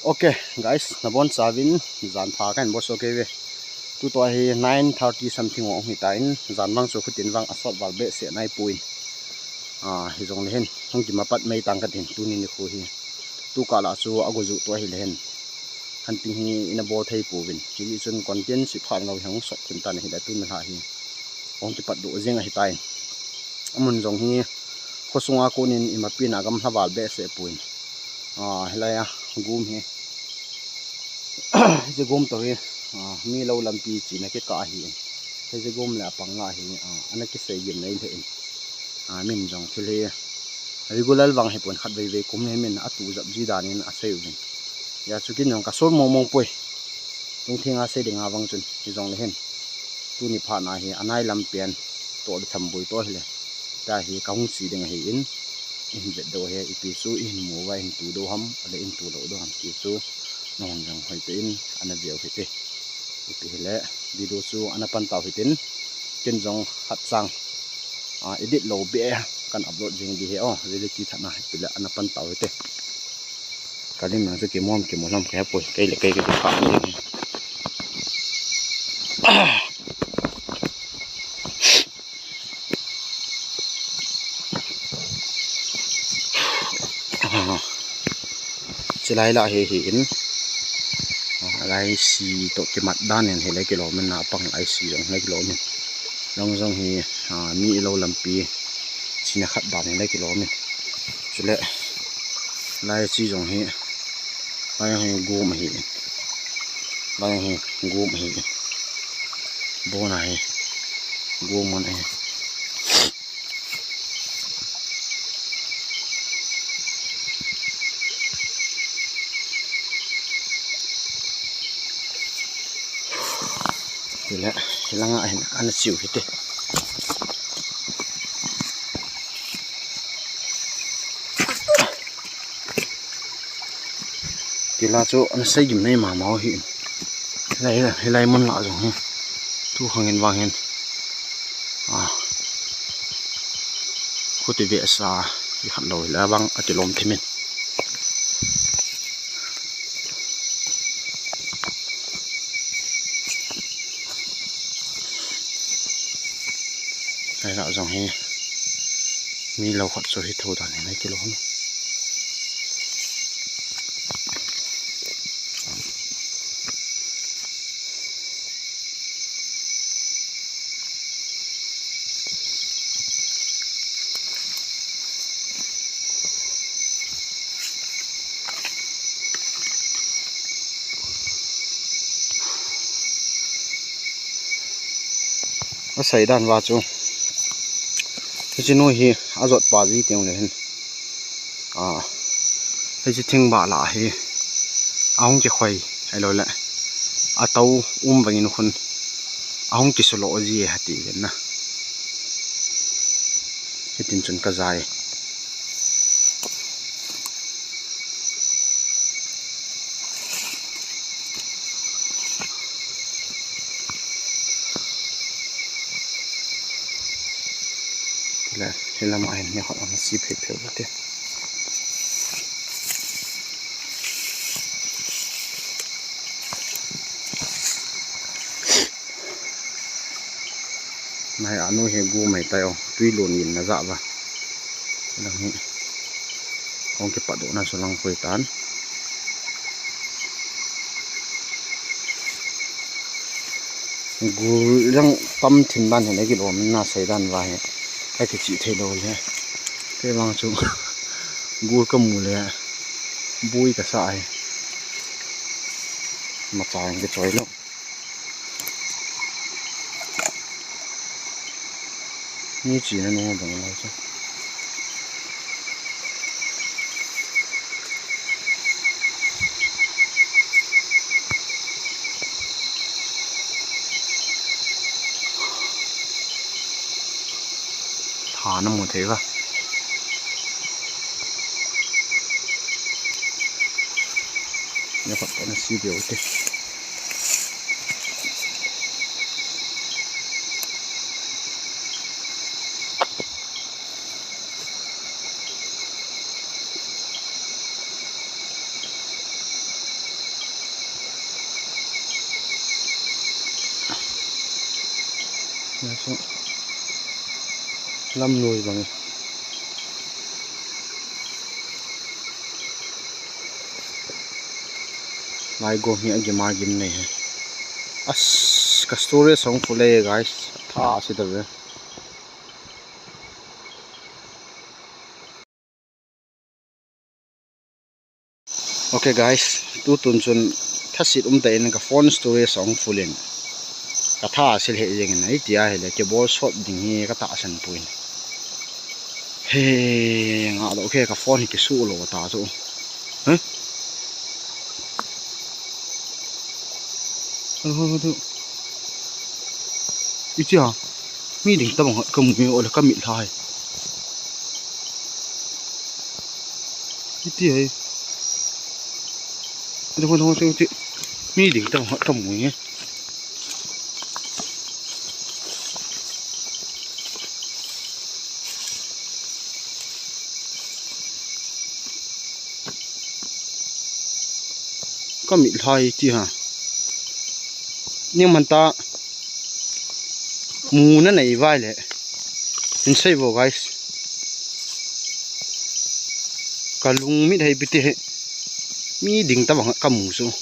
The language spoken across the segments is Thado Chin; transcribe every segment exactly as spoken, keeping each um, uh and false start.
Okay, guys, nabonchauvin jan pha kahin bolso kei ve. Tutua hi nine thirty something hung hitan, jan vang chu khutin vang asot val behseh naipon. Ah, hijongle hin, hung kimapat mai tang katin, tuni nikho hi. Tukah lah chu agojuh tua hile hin. Hunting hi ina bol thei pouvin. Hijeh chun content siphat lou hi hung sot thim tan ahile tuni lha hi. Hung kipatdoh jing ahitan. Amun jong hi khosunga konin imapi na gamla val behseh pon. Ah, hilai a gum hi. Hiche gum toh hi, ah, mi lou lampi china kikah ahi. Hiche gum le apang lah hi, ah, ana kisei gim nei lheh in. Ah, min jong thil hi regular vang hipon khatvei vei kum hi min atu jap ji danin asei uvin. Hijeh chun ken jong kasol mong mong poi. Tungthenga sei dinga vang chun hijongle hin. Tuni phat na hi anai lampen toh le thamboi toh hile. Tua hi kahung che ding ahin. Ihin vet diu ahi, ipi chu ihin mu uva, ihin tu diu ham, ahile ihin tu lou diu ham ti chu. Nahon jong hoitah in ana veu hite. Ipi hile, video chu ana pan tau hitin. Ken jong khat chang, ah, edit lou beh a kan upload jing ding ahi, o, reality tah a ipi le ana pan tau hite. Kalim lang chu kimu ham kimu lou ham kahepoi, kei le kei kei kha. Ah, chulai lah hi, hi in. Ah, lai si toh kimat dan in hilai kilom in, apang lai si jong hilai kilom in. Long jong hi, ah, mi lou lampi china khat dan hilai kilom in. Chule lai chi jong hi, lai hi gum ahi. Lai hi gum ahi. Bon ahi. Gum mun ahi. Hila, hilanga hin ana chiu hite. Tila chu ana sei gim nei mama u hi. Hilai, hilai mun lah jong hi. Tu khang in vang hin. Ah. Khuti ve sa i khat lou hila vang akilom thim in. Hilai lah jong hi. Mi lou khat chu hi tho dan in akilom. Asei dan uva chu. Hiche nu hi ajot pa ji teng le hin. Ah, hiche thing bah lah hi ahung kikhoi, ahilou le atou um vangin khun ahung kisulo ji e ati ven na. Hitin chun kajai. Tile, hilam a hin ni khat ana si phei phei u te. Nai anu hi gu mai tai o, tui lon in na ja va. Lang hi. Kong kipat doh na so lang koi tan. Gu lang tam thim dan hi na kilom na sei dan va hi. Ka kichi thei lou le. Kei vang chu gu ka mu le. Bui ka sa hi. Ma cha ang ke choi lo. Ni chi na nung dong lai chu. Tha na mu thei va. Ni khat na si deu te. Lamnoi bang. Lai go hi agim agim nei he. As, ka storage ahung full e, guys. Tha ase ta ve. Okay guys, tutun chun thasit umtah in ka phone storage ahung full in ka tha ase lheh jeng in, hitia hile kibol sot ding hi ka tahsan poi. He, ngah lou khe, ka phone hi kisuh lou ta chu. Huh? Hoi, hoi, hoi, tu. Itia, mi ding tabang khat ka mu e, ole ka mit lha e. Itia e. Hoi, hoi, hoi, hoi, hoi. Mi ding tabang khat ka mu e. Ka mit lha e ti ha. Ning man ta. Mu na nei vai le. Hin sei vo, guys. Ka lung mit hei piti he. Mi ding tabang ka mu chu.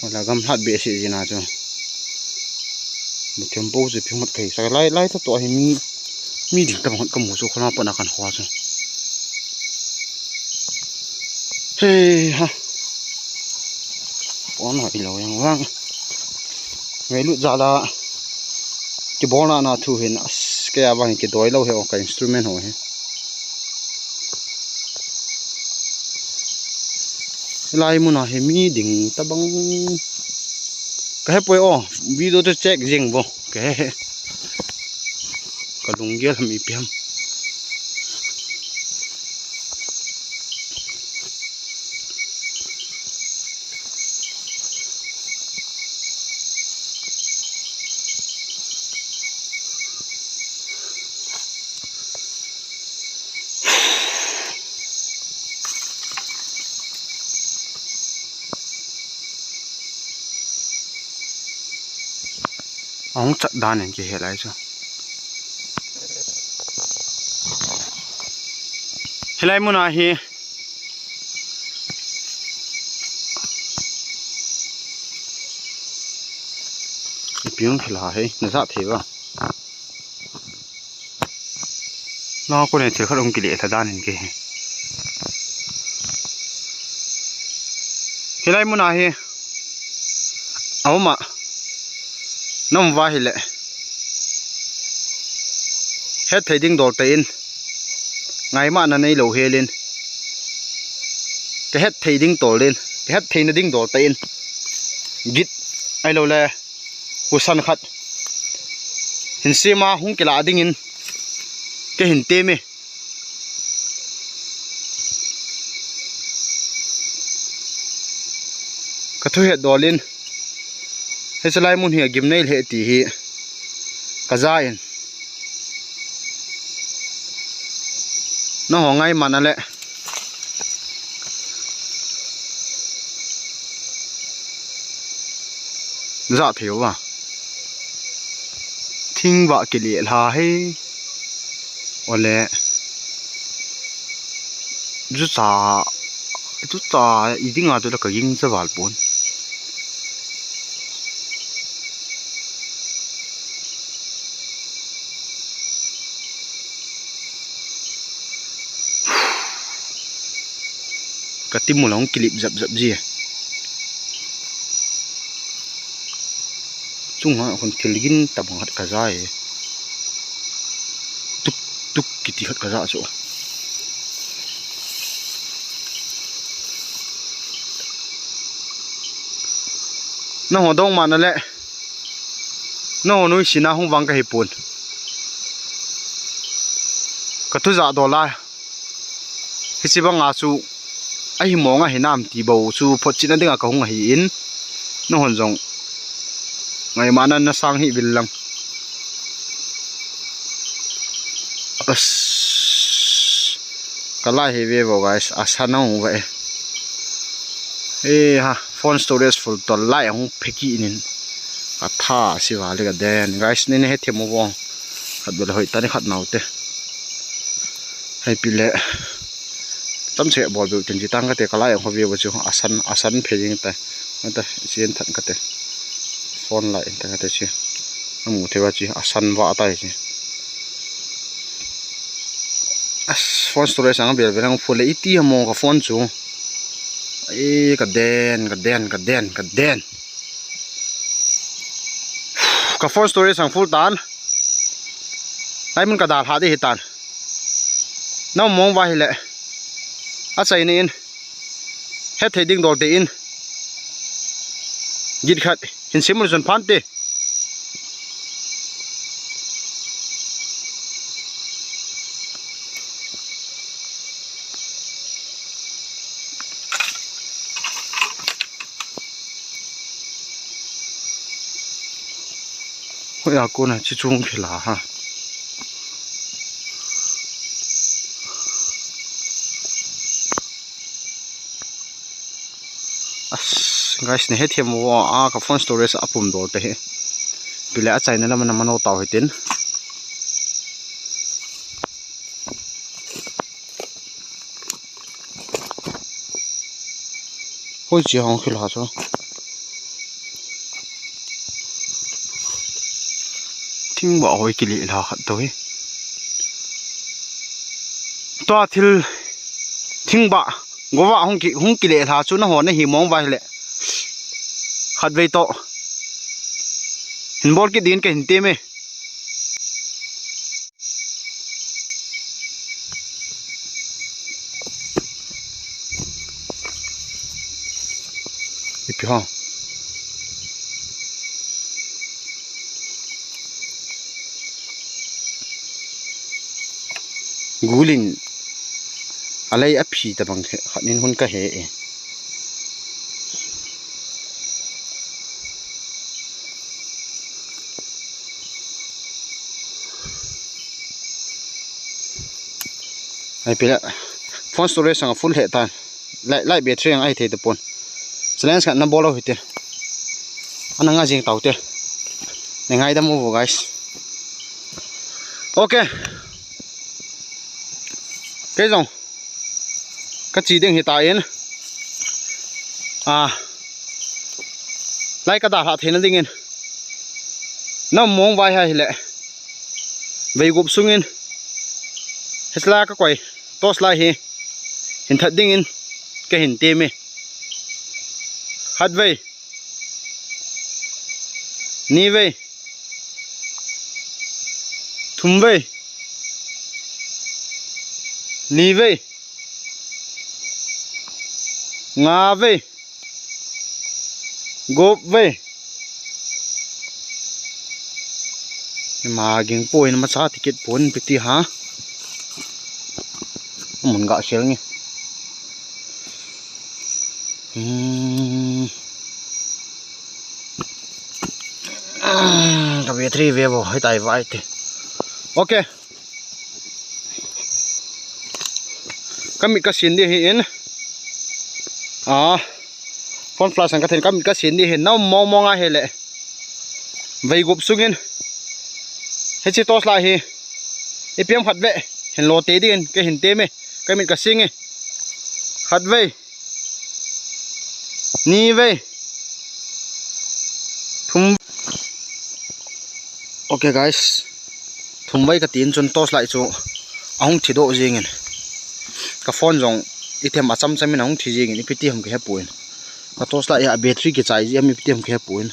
Wala gamlhat behseh jin a chu. Muthiam po chu phingmat kai sa lai lai ta to hi mi, mi ding tabang ka mu chu, khona pana kan khua chu. He ha. Pon ho ilo yang vang. Ngailut jal a kibolna na thu hin, as, kei a vang kidoi lou he o ka instrument ho hi. Hilai muna hi mi ding tabang ka he poi o, video te check jing bo ka he. Ka lunggel ham ipi ham. Ahung chat dan in kihe lai chu. Hilai muna hi. Ipi hung kila he, na ja thei va. Na ko ne thil khat hung kile tha dan in ke. Hilai muna hi. Auma. Nom va hile. Het thei ding dol te in. Ngaima na nei lou helin. Ka het thei ding tol in. Ka het thei na ding dol te in. Git. Ai lou le. Husan khat. Hin sema hung kila ding in. Ka hin te me. Ka thu het dol in. Hiche lai mun hi agim nei lheh ti hi. Ka ja in. Na ho ngaima na le. Ja thei uva. Thing va kile lha he. Ole. Jucha, jucha i ding a tu le ka ging cha val pon. Ka timul ahung kilip jap jap ji. Chunga khun thil gin tabang khat ka ja e. Tuk tuk kiti khat ka ja chu. Na ho dong ma na le. Na ho nui sina hung vang ka hi pon. Ka thu ja do la. Hichi banga chu ahi mong ahi nam ti bou chu photchetna dinga ka hung ahi in, na hon jong ngaima na na sang hi vil lang. As, ka lai hi ve vo guys, asa na hung ve. Eh ha, phone storage full to lai hung pheki inin. Ka tha si va le ka den. Guys, ni ne he themo bo. Khat bel hoi tani khat nau te. Hai pi le. Tam che bol beu tin ji tang ka te ka lai hung ve bo chu. Asan, asan phe jing ta. Ta sien than ka te. Phone lai ta ka te chi. Amu the va chi. Asan va ta chi. As phone storage ang bel bel ang full le iti mo ka phone chu. Ai, ka den, ka den, ka den, ka den. Ka phone storage sang full tan. Ai mun ka dal ha de hi tan. Nau mong va hi le. A chai ni in. He thei ding dol te in. Git khat. Hin sim mun sun phan te. Hoi a kona chi chung khi la ha. As, guys, ne he thiam vo a ka phone storage a pum dol te he. Pile a chaina lam na mano tau hitin. Hoi chi hong khil ha chu. Thing ba hoi kile la khat to hi. Tua thil thing ba go ba hong ki hong kile la chu na ho na hi mong vai le. Khat vei to. Hin bol ki din ka hin te me. Ipi ho. Gulin alei a phi ta bang khat nin hun ka he e. Ai pila phone storage sang full he tan. Lai, lai battery ang ai thei ta pon. Challenge khat na bol lo hite. Ana nga jing tau te. Ne ngai da mo vo, guys. Okay. Kei jong ka chi ding hi ta in. Ah. Lai ka da hla theina dingin. Na mong vai ha hi le. Vei gup sungin. Hesla ka koi. Tos lai hi. Hin that dingin. Ka hin te me. Khat vei. Ni vei. Thum vei. Li vei. Nga vei. Gup vei. Ma ging po in ma cha ticket pon piti ha. Mun ga khel nge. Hmm. Ka battery ve vo, hoi tai vai te. Okay. Ka mit ka sin di hi in. Ah. Phone flash ang ka then ka mit ka sin di hi. Nau mong mong a hi le. Vei gup sungin. Hichi tos la hi. Ipi ham khat ve. Hin lo te din. Ka hin te me. Ka mit ka sin nge. Khat vei. Ni vei. Thum. Okay, guys. Thum vei ka tin chun tos lai chu. Ahung thi do jingin. Ka phone jong ithem a cham cham in ahung thi jingin. Ipi ti ham ka he puin. Ka tos lai a battery ki chai ji am ipi ti ham ka he puin.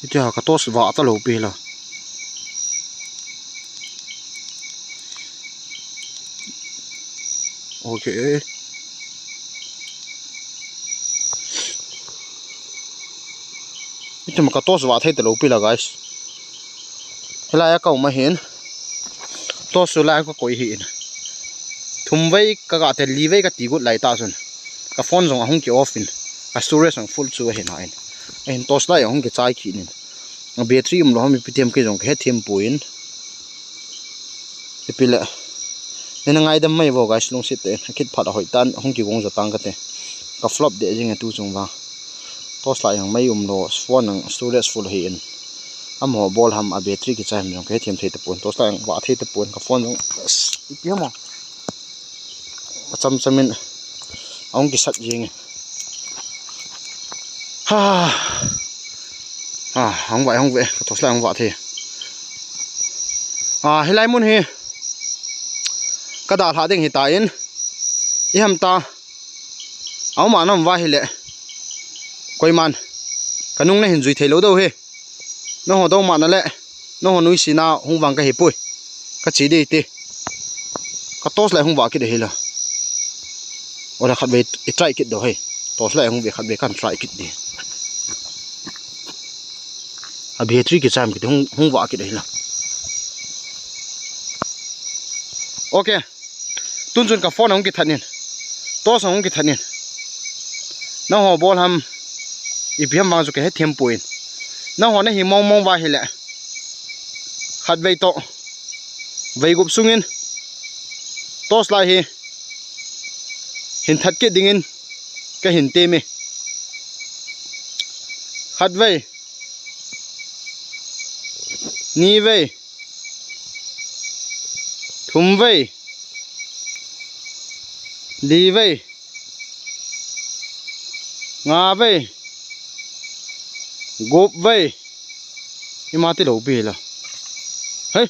Iti ha ka tos va ta lo pi la. Okay. Iti ma ka tos va thei ta lo pi la, guys. Hela ya ka uma hin. Tos su la ka koi hin. Thum vei ka ga te li vei ka ti gut lai ta sun. Ka phone jong ahung ki off in. Ka storage ang full chu ahin ha in. Ahin tos lai ahung ki chai ki nin. A battery um lo ham ipi ti ham kei jong ka he thiam puin. Ipi le. Nei na ngaidam mai vo guys, lungset tah in, akit phat a hoi tan, hung kigong jo tang kate. Ka flop deh jing e tu chung vang. Torch light jong mei umlou, phone jong storage full ahi in. Amaho bol ham, a battery kichai ham jong ka hethem thei tapon. Torch light jong vah thei tapon, ka phone jong, ipi ham a. Acham cham in, ahung kisat jing e. Ha. Ah, hung vah, hung vah, ka torch light hung vah thei. Ah, hilai mun hi. Ka dalha ding hitan. Iham ta. Auma nam va hile. Koiman. Ka nung na hin jui thei lou dou hi. Nangho dou ma na le. Nangho nuisat na hung vang ka hi pui. Ka chi ding ti. Ka torch light hung vah kit hila. Ola khatvei i try kit dou hi. Torch light hung vah khatvei kan try kit ding. A battery kichai ham kiti hung, hung vah kit hila. Okay. Tun chun ka phone hung kithat in. Torch hung kithat in. Nangho bol ham. Ipi ham vang chu ka hethem poi. Nangho na hi mong mong va hile. Khatvei toh. Vei gup sungin. Torch light hi. Hin that kit dingin. Ka hin tem e. Khatvei. Nivei. Thumvei. Livei. Ngavei. Gupvei. Ima ti lou pi la. Hei.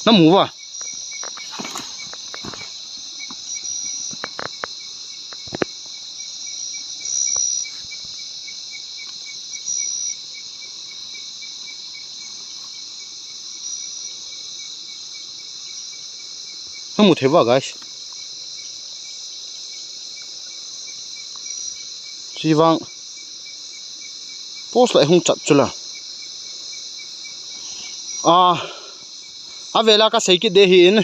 Na mu va. Na mu thei va, guys. Chi vang. Torch light hung chat chu la. Ah, a vela ka sei kit ding hi in.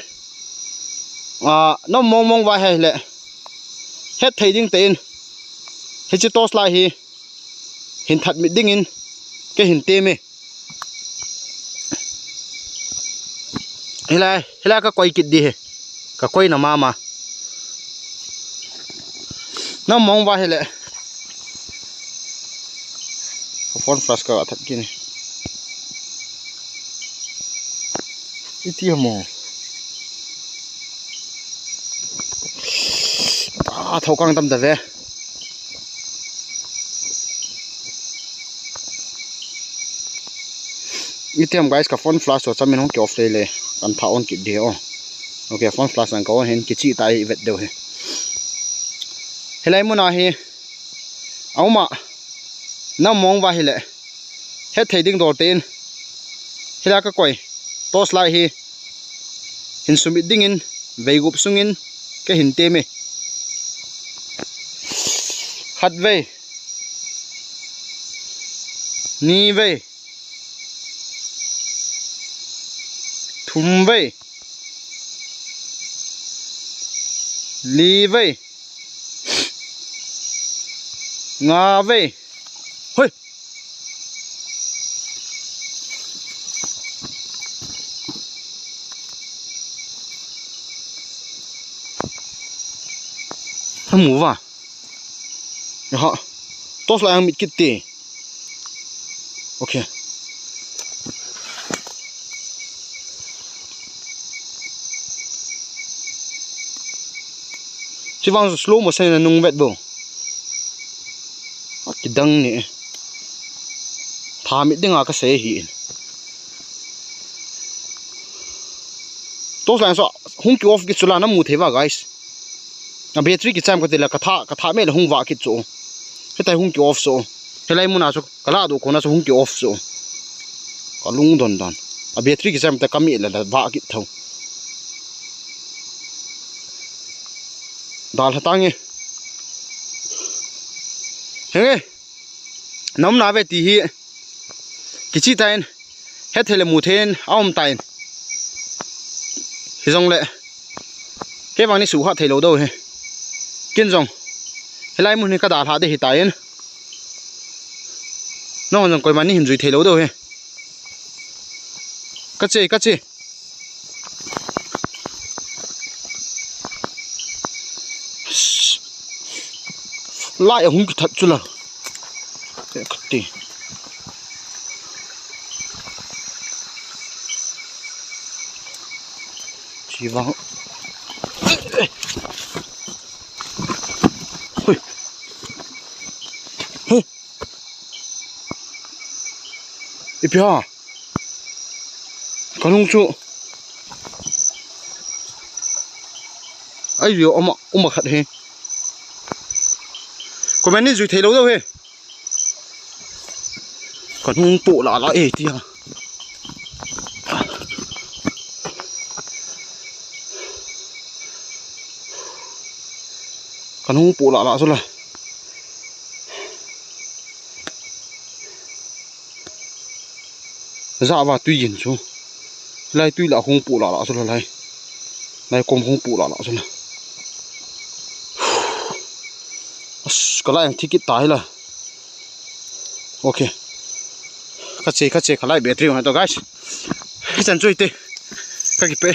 Ah, na mong mong va hile. Het thei ding te in. Hichi torch light hi. Hin that mit dingin. Ka hin tem e. Hilai, hilai ka koi kit ding hi. Ka koi na mama. Na mong va hile. Ka phone flash ka that kit ni. Iti mo. Ah, thokang tam da ve. Itiham guys, ka phone flash to chamin hung ki off le le. Kan tha on kit ding o. Okay, phone flash lang ka on hin kichi ta i vet deu hi. Hilai muna hi. Auma. Na mong va hile. Het thei ding dol te in. Hilai ka koi. Torch light hi. Hin sumit dingin. Vei gup sungin. Ka hin tem e. Khatvei. Nivei. Thumvei. Livei. Ngavei. Hoi. Hamu va. Yaha. Torch light ang mit kit te. Okay. Chivang slow motion na nung vet bo. Akidang ni. Tha mit dinga ka sei hi. Torch light so hung ki off ki chula na mu thei va, guys. A battery kichai ham kati la ka tha, ka tha me la hung va kit chu. Hitai hung ki off chu. Hilai muna chu ka la du kona chu hung ki off chu. Ka lungdon dan. A battery kichai ham ta ka me la la va kit tho. Dalha tange. Henge. Nom na ve ti hi. Kichi tain. Het thei le mu thei in, aum tain. Hijongle. Kei vang ni suhkha thei lou dou hi. Kin jong. Hilai mun hi ka dalha ding hitan. Nangho jong koiman nei hin jui thei lou dou hi. Ka che, ka che. Lai ahung kithat chu la. Kati. Chi vang. Hui. Hui. Ipi ham. Kanung chu. Ai rio ama, uma khat he. Comment ni jui thei lou dou he. Kanung po la la e tia. Kanung po la la chu la. Java tui jin chu. Lai tui la hung po la la chu la lai. Lai kom hung po la la chu la. As, kalai ang thikit ta hi la. Okay. Kache, kache, kalai battery hung to, guys. Hichan chu ite. Kakipe.